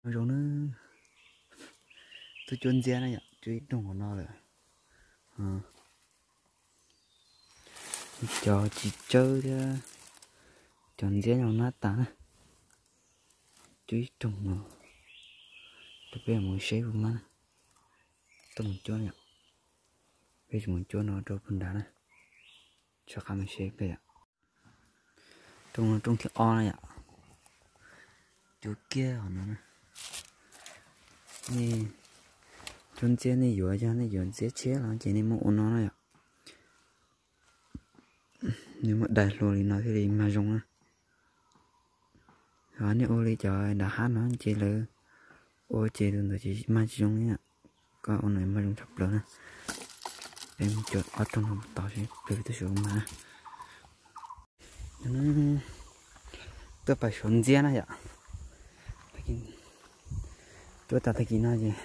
Zoo na, twb cuab ntxiab na yom, cuab ib rooj hauv no lawm. Cov tsis tsawb thiab, cov ntxiab no nab tas na. Cuab ib rooj no, rau peb mus seb puas mab na. Tuaj mus cuab yom, peb tsis mus cuab no rau puag nrad na. Tso qab mus seb peb yom. Rooj no rooj thib ob na yom. Cuab kiag hauv no na. Nej cuab ntxiab nej yuav, yog nej yuav ntxiab tshiab los ces nej muab ua no na yom. Nws muab dai hluas li no thiaj li mag zoo na. Ho nej ua li cov nram hab no ces lawv ua ces tus ntawd ces mag tsis zoo li. Koj ua no mag zoo tshaj plaws na. Peb mus cuab ob rooj no tod seb peb twb suav mag na. Tuaj pais suav ntxiab na yom. Cuab tas tag kis no ces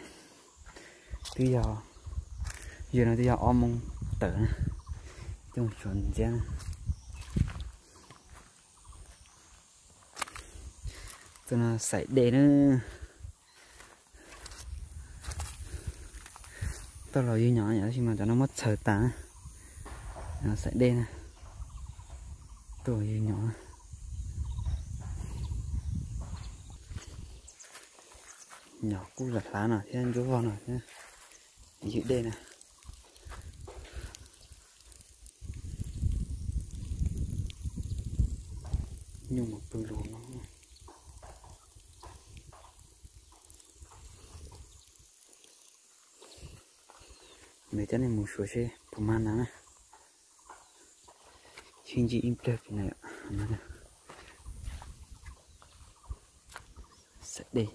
twb yog, yog no twb yog ob moos tawm na. Tuaj mus suav ntxiab na. Tus no xaim dej na. Tau los ywg nyom yom, tab sis mas cov no muab txhaws tas na. Xaim dej na. Tuaj ywg nyom. Nyom kuj lam hlav no thiab, ntsuab vog no thiab. Ywg dej na. Nyuj mas pw lug no. Nws coj nej mus suav seb puas mag na. Sib ntsib ib pliag pem no. Xaim dej.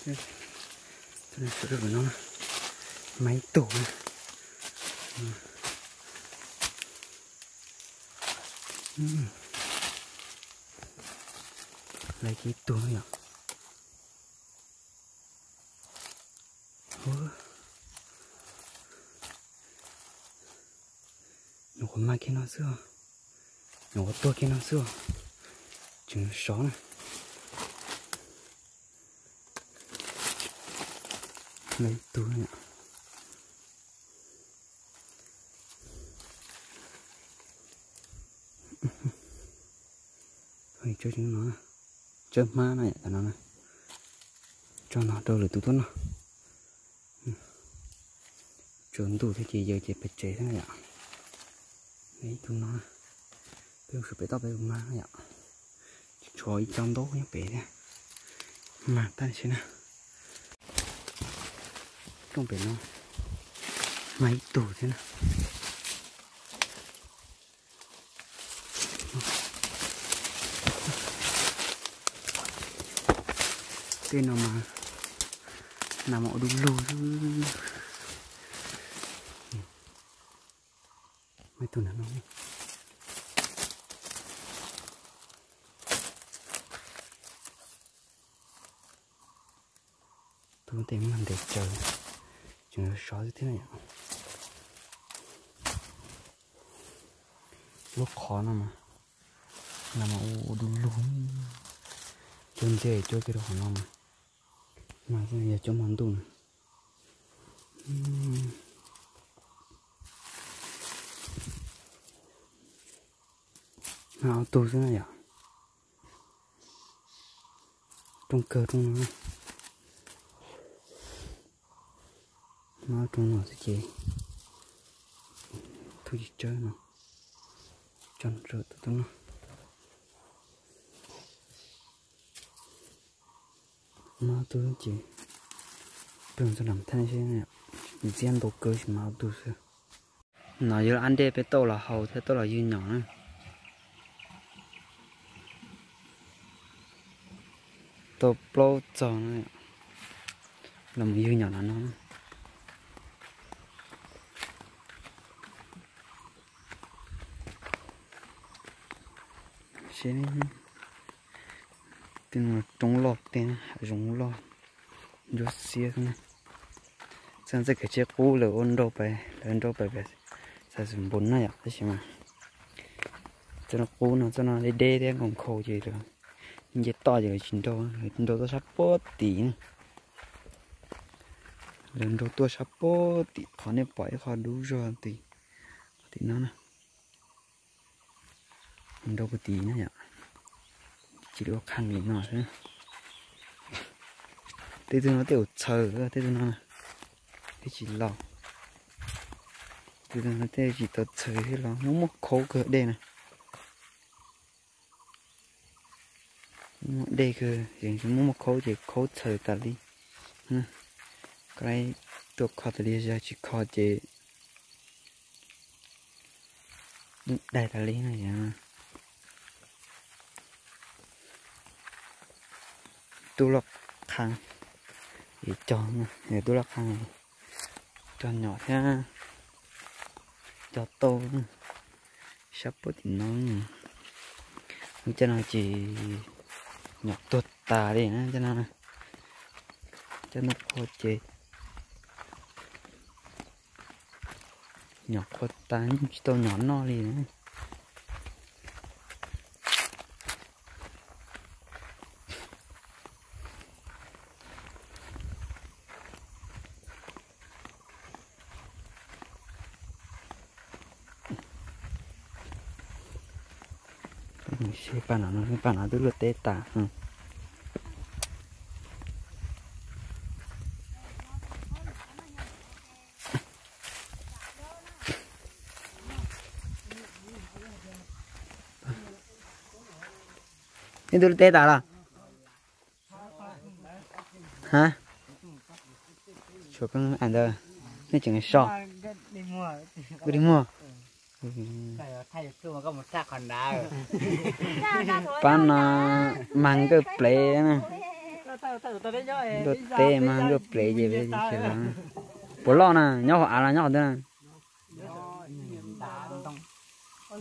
Suav rau pem no, mag ib tug na. Lawv ib tug na yom. Nyuam qhuav mag kiag no xwb os. Nyuam qhuav tuag kiag no xwb os. Tseem sov na. Lawv ib tug na yom. Tsawb no, tsawb hmab na yom, cov no na. Tso no rau lwm tus tuaj noj. Tsaus ntuj thiab ces yawg ces pem tsev thiab na yom. Ib tug no, peb mus suav pem toj peb mus mag na yom. Tshuav ib co ntaub nyob pem thiab. Mag tag seb na. Rooj pem no mag ib tug thiab na. Tej no mas nas mas ua du lug xwb. Ib tug nram no. Tus tes mag ntev tsawv, tseem sov xwb thiab na yom. Lub qhov no mas, no mas ua du lug, cuab ntxiab cuab kiag rau qhov no mas, mas yog cuab hmo ntuj na. Mag ob tug xwb na yom. Rooj kawg rooj no. Mag rooj no xwb ces thub tsis tsawg no. Tso rau tus tub no. Mag ob tug ces pw txog nram thaj seb, ntxiab ntau kawg sis mag ob tug xwb. No yog ab dej peb tauj los haus thiab tauj los ywg nyom na. Tau plaub txog na, los mus ywg nyom no no. Seb, tej no roob loj tej, hav zoov loj, ntsuab xiab xwb na. Txawm txoj kev tsheb qub lawv ua nrau pais, lawv nrau pais pem xav xwm npus na yom, tab sis mas txoj no qub no, txoj no deb deb thiab nkaus nkhaus ces lawv Nce toj ces lawv tsis nrau, lawv nrau tuaj sab puag tim na. Lawv nrau tuaj sab puag tim qhov nej pom ib qho dub zog tim, qhov tim no na. Nrau puag tim na yom. Tsis ua qhaj li no xwb. Tej tug no tej ua txhaws, tej tug no na, tej tsis los. Tej tug no tej tsis tau txhaws thiab los muaj muaj khaub kawg dej na. Muaj dej kawg, muaj muaj khaub ces khaub txhaws tas li. Koj tuaj kho tas li, yog tsis kho ces yeej daig tas li na. Tub loj qhab, cog, tub loj qhab, cog nyom thiab cog tau. Sab puag tim no, cov no ces nyom tuag tas li na, cov no, cov no qhuav ces nyom qhuav tas, yeej tsis tau nyom noj li na. Seb paj no, paj no twb luaj teb tas. Nej twb luaj teb tas los? Ha, tshuav koj ntawd, nej tseem so. Kuv dig muag. Pab no mag nkawj plev na. Luaj teb mag nkawj plev ces, puas loj na, nyob hauv av los nyob qhov twg na?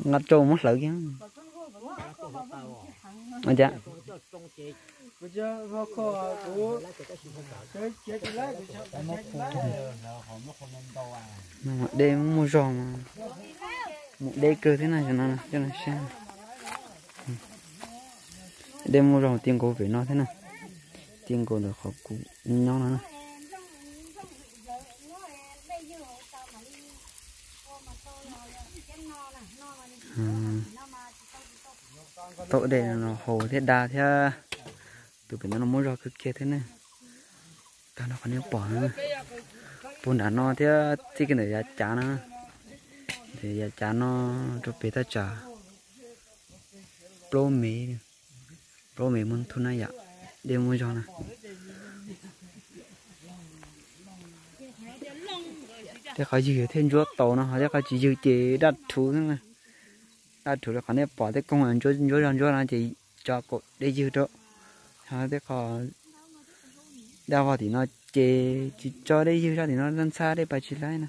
Nqa rau muab hlawv kiag. Dej muaj zog, mus deb kawg thiab na, cov no coj los saib. Dej muaj zog ti nkaus pem no thiab na, ti nkaus ntawm qhov kuv nyob no na. Tau dej no haus thiab da thiab. Tus pem no muaj zog kawg kiag thiab ne. Tag nrho qhov nej pom na, puag nram no thiab txij kiag ntawm yav cav no, yav cav no rau pem thaj tsam plaub mev, plaub mev muaj nthuv na yom, dej muaj zog na. Tej qhov ywg thiaj ntsuab tau no, ho tej qhov tsis ywg ces daj rhuv xwb na. Daj rhuv li qhov nej pom tej koog ntsuab zog ntsuab no ces tso kaum dej ywg rau. Ho tej qhov daj vog tim no ces tsis tso dej ywg, zaj tim no ntxhab dej pas tsis laib na.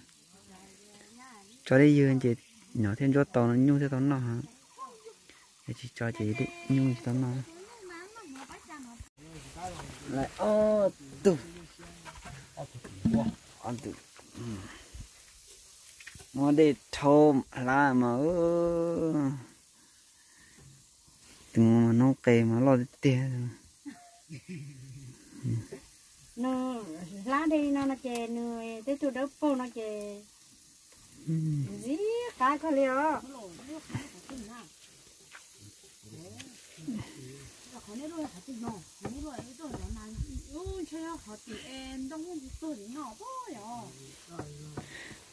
Tso dej ywg ces nyom thiaj ntsuab tau, nyuj thiaj tau noj. Yog tsis tso ces nyuj tsis tau noj. Lawv ob tug, ob tug, muab dej rhaub hlab mas, tus mas noob qes mas loj tiag tiag. Nws hlab dej no no ces nws tej tug dawb paug no ces ntxim qab kawg li os.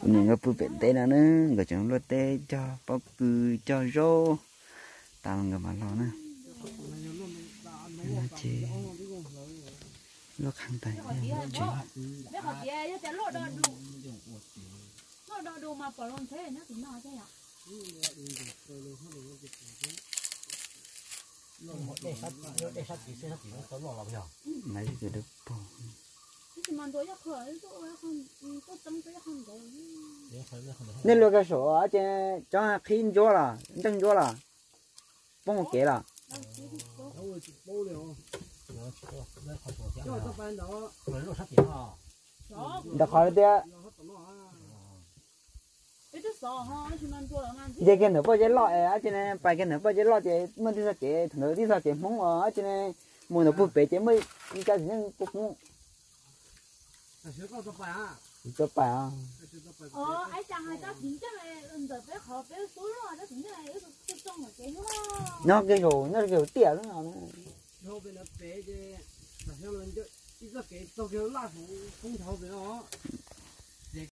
Kuv niam nkawd pw pem teb no na, nkawd tseem luaj teb cog pob kws cog zaub, tas los nkawd mam los na. Ces luaj qhab tas tsev. Nej luaj kag saum ces cov qhib ntsuab los, nreej ntsuab los, poob hauv kev los. Ntawm qhov tias Ces kiag ntawm Paj Ceb Loj es dab tsi ne, pais kiag ntawm Paj Ceb Loj ces muaj tib txoj kev, thaum ntawd tib txoj kev Hmoob os dab tsi ne, mus ntawm puag pem ces muaj ib co txiv neej puag Hmoob. Tsis tau pais os. Nyob kiag zaum, nyob kiag zaum tiaj lawm no.